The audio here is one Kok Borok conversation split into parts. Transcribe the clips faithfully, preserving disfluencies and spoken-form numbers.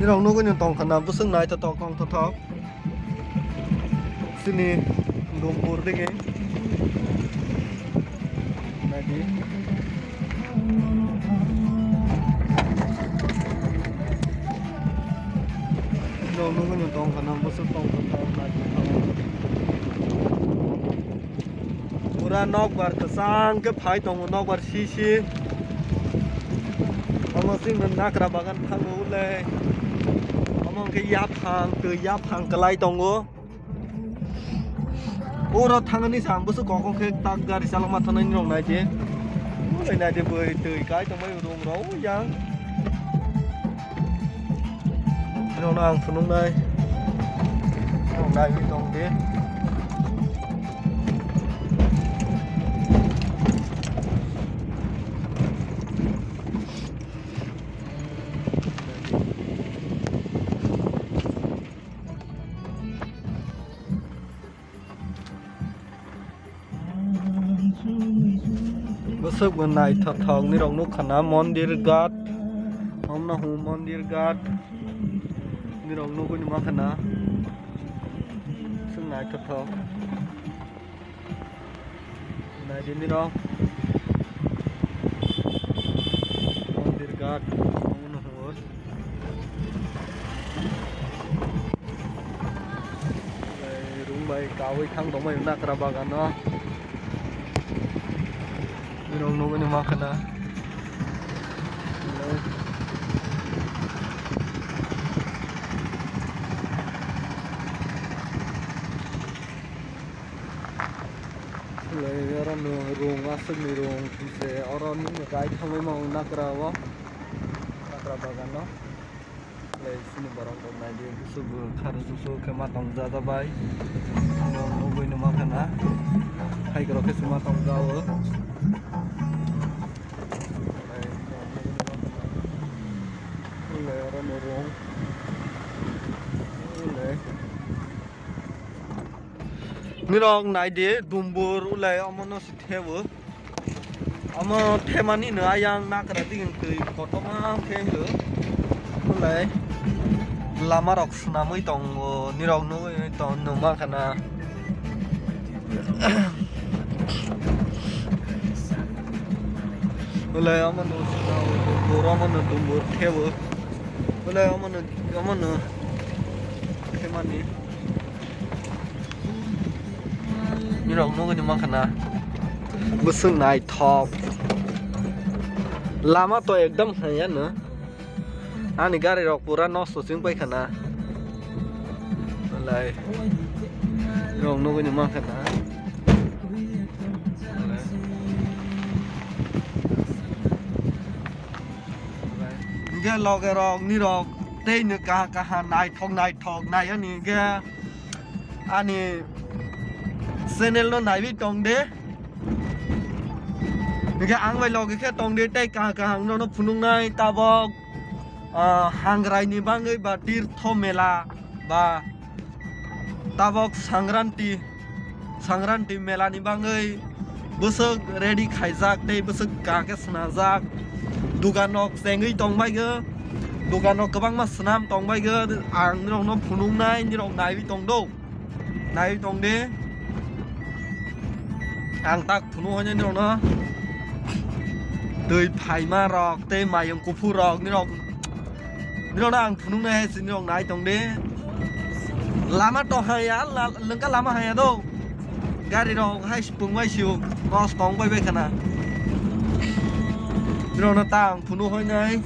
Nirok nugwi no tongkha na bwswk naithothok tongthothok. Chini Dumbur digi. Naidi. Nirok nugwi no tongkha na bwswk tongthothok naithothok. Pura nokbar kwchang khe phai tongo, nokbar sisi. Omo chwngno nakra bagan thango le. Omo hwnkhe yaphang, twi yaphang kwlai tongo. Oro thangani sa ang bwswk kokong khe tak gari chalokma thangnai nirok naidi. Ulai naidi bwrwi twi kai tongmani room rok yang. Nirokno ang phunuknai. Nirok naiwi tong di. Bwswk bo naithothok nirok nukha na mondir ghat. Omno hwn mondir ghat. Nirok nugwi numa khana. Bwswk naithothok. Naidi nirok. Mondir ghat. Omno hwn. Rung bai kawi thang tongmai nakra bagano. Nirok nugwi numa khana. Lai oro no rung aswk ni rung je oro nini rai thangwi mano nakra o nakra bagano. Lai sini borok rok naidi bwswk bo kharo susu khe ma tongjajabai. Nugwi numa khana. Hai kwrwk khe se ma tongjao. Lai oro no rung. Lai. Nirok naidi Dumbur ulai omono se thebo. Omo themani no ayang nakra digin twi kotorma khe hwlai lama rok swnamwi tongo nirok nugwi tong numa khana. Ulai omono swnamwi Dumbur omono Dumbur thebo. Ulai omono omono themani. Nirok nugwi numa khana. Bwswk naithok. Lama to ekdam hamya no. Ani gari rok pura nosto chwng pai khana. Lai. Nirok nugwi numa khana. Hwnkhe loge rok nirok tei no kaha kaha naithok naithok nai ani hwnkhe ani channel no naiwi tong de. Hwnkhe ang bai loge khe tong de tei kaha kaha ang nono phunuknai tabok, ah, hangrai ni bangwi ba tirtho mela ba tabok Sangranti, Sangranti mela ni bangwi bwswk ready khaijak tei bwswk kaham khe swnajak. Dugan rok chengwi tong bai khe, dugan rok kwbangma swnam tong bai khe, ang nirok no phunuknai, nirok naiwi tong do, naiwi tong de. Ang tak phunuk hwnwi nirok no twi phaima rok tei mayung kuphur rok nirok Nirok no ang phunuknai hai se nirok nai tong de. Lama to haya, la-, lengka lama haya do. Gari rok hai se pung bai sio. Nos tong bai bai khana. Nirok no ta ang phunuk hoi nai.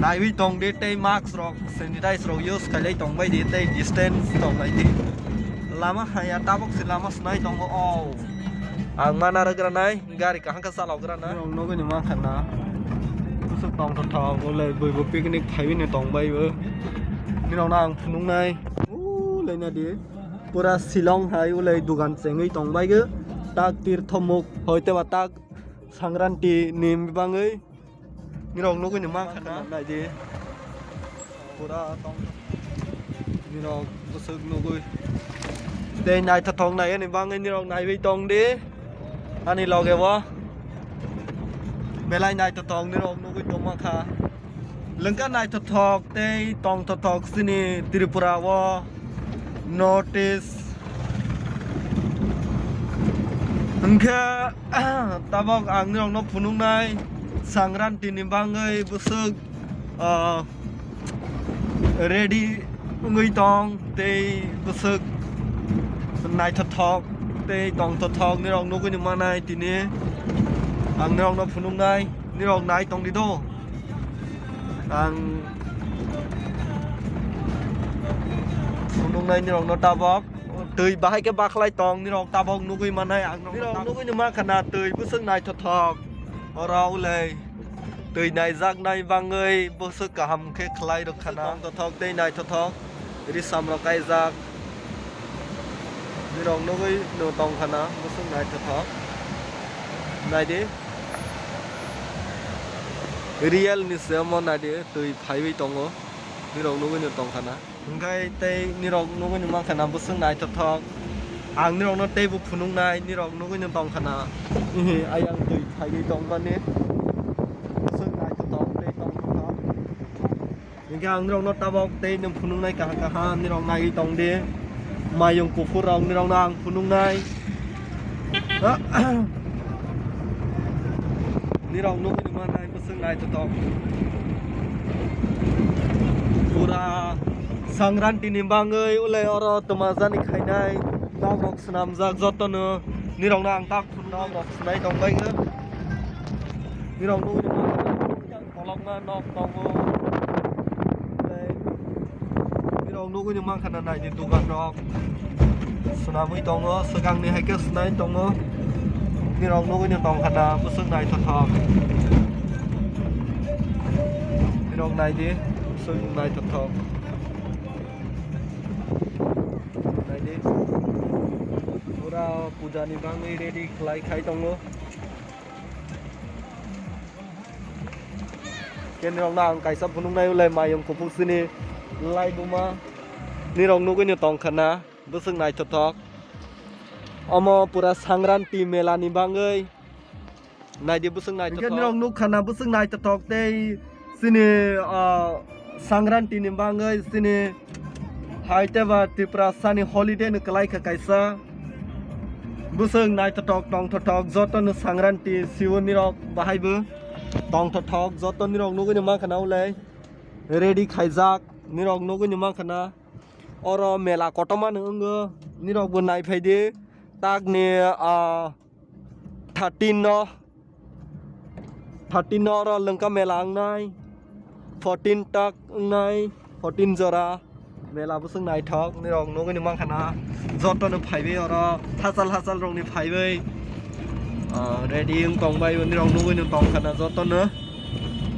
Naiwi tong de tei mask rok, sanitize rok use khailai tong bai de tei distance tong bai de. Lama haya tabok se lama snai tongo o. Ang mana rwgra nai. Gari kaham khe chalok gra na. Nirok nugwi ni mankha na. Bwswk tongthok thok, ulai bui bo picnic phaiwi ni tong bai bo. Nirok no ang phunuk nai. Ulai na di. Pura Shillong hai ulai dugan chengwi tong bai go. Tak tirtho muk hoi te ba tak Sangranti ni bangwi. Nirok nugwi ni mankha na. Nai di. Pura tong. Nirok bwswk nugwi. Tei naithothok nai ani bangwi nirok naiwi tong di. Ani loge o. Belai naithothok nirok nugwi tongma kha. Lengka naithothok tei tongthothok chini Tripura o North East. Hwnkhe tabok ang nirokno phunuknai Sangranti ni bangwi bwswk, ah, ready wngwi tong tei bwswk naithothok tei tongthothok nirok nugwi ni manai tini ang nirokno phunuknai, nirok nai tongdi do. Ang phunuknai nirokno tabok. Twi bahai khe bakhlai tong, nirok tabok nugwi manai ang nirok nugwi ni mankha na twi bwswk naithothok. Oro ulei twi naijaknai bangwi bwswk kaham khe khlai rwkha na. Tongthothok tei naithothok ri samrok kaijak. Nirok nugwi no tongkha na bwswk naithothok. Naidi. Real ni se omo naidi twi phaiwi tongo. Nirok nugwi no tongkha na. Hwnkhe tei nirok nugwi no mankha na bwswk naithothok. Ang nirokno teibo phunuknai, nirok nugwi no tongkha na. Ihi, ayang twi phaiwi tongmani. Bwswk naithothok tei tongthothok. Hwnkhe ang nirokno tabok tei nwng phunuknai kaha kaha nirok naiwi tongdi. Mayung kuphur rok nirokno ang phunuknai. Nirok nugwi ni manai bwswk naithothok. Pura Sangranti ni bangwi ulai oro twmajani khainai nok rok swnamjak jotono nirokno ang tak phunuknai nok rok swnai tongbaikha. Nirok nugwi ni manai. Kolokma nok tongo. Tei nirok nugwi ni mankha na naidi dogan rok. Swnamwi tongo, swkangni hai khe swnai tongo. Nirok nugwi ni tongkha na bwswk naithothok. Nirok naidi, bwswk naithothok. Naidi. Pura puja ni bangwi ready khlai khai tongo. Khe nirokno ang kaisa phunuknai ulai mayung kuphuk sini laibuma. Nirok nugwi no tongkha na bwswk naithothok. Omo pura Sangranti mela ni bangwi. Naidi bwswk naithothok. Hwnkhe nirok nukha na bwswk naithothok tei chini, ah, Sangranti ni bangwi chini hai tei ba Tiprasa ni holiday no kwlai kha kaisa. Bwswk naithothok tongthothok joto no Sangranti siwo nirok bahai bo tongthothok joto nirok nugwi ni mankha na ulai ready khaijak nirok nugwi ni mankha na oro mela kotorma no wngo nirok bo nai phaidi tak ni, ah, thirteen no, thirteen no oro lengka mela wngnai, fourteen tak wngnai, fourteen jora mela bwswk naithok nirok nugwi ni mankha na joto no phaiwi oro hachal hachal rok ni phaiwi, ah, ready wng tong bai nirok nugwi no tongkha na joto no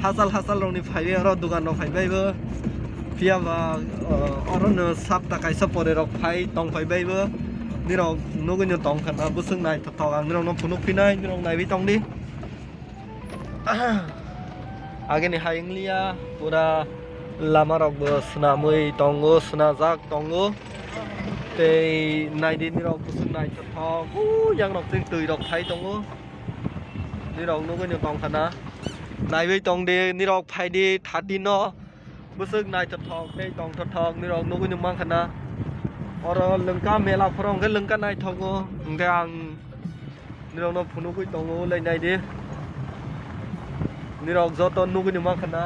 hachal hachal rok ni phaiwi oro dogan rok phaibai bo phiya ba, ah, oro no sapta kaisa pore rok phai tong phaibai bo nirok nugwi no tongkha na bwswk naithok. Tok ang nirokno phunuk phinai, nirok naiwi tongdi. Agini hai wngliya, pura lama rokbo swnamwi tongo, swnajak tongo. Tei naidi nirok bwswk naithothok, o yang rok twi twi rok phai tongo. Nirok nugwi no tongkha na. Naiwi tongdi, nirok phaidi thirteen no. Bwswk naithothok tei tongthothok nirok nugwi no mankha na. Oro lengka mela phoro hwnkhe lengka naithogo. Hwnkhe ang nirokno phunugwi tongo, ulai naidi. Nirok joto nugwi no mankha na.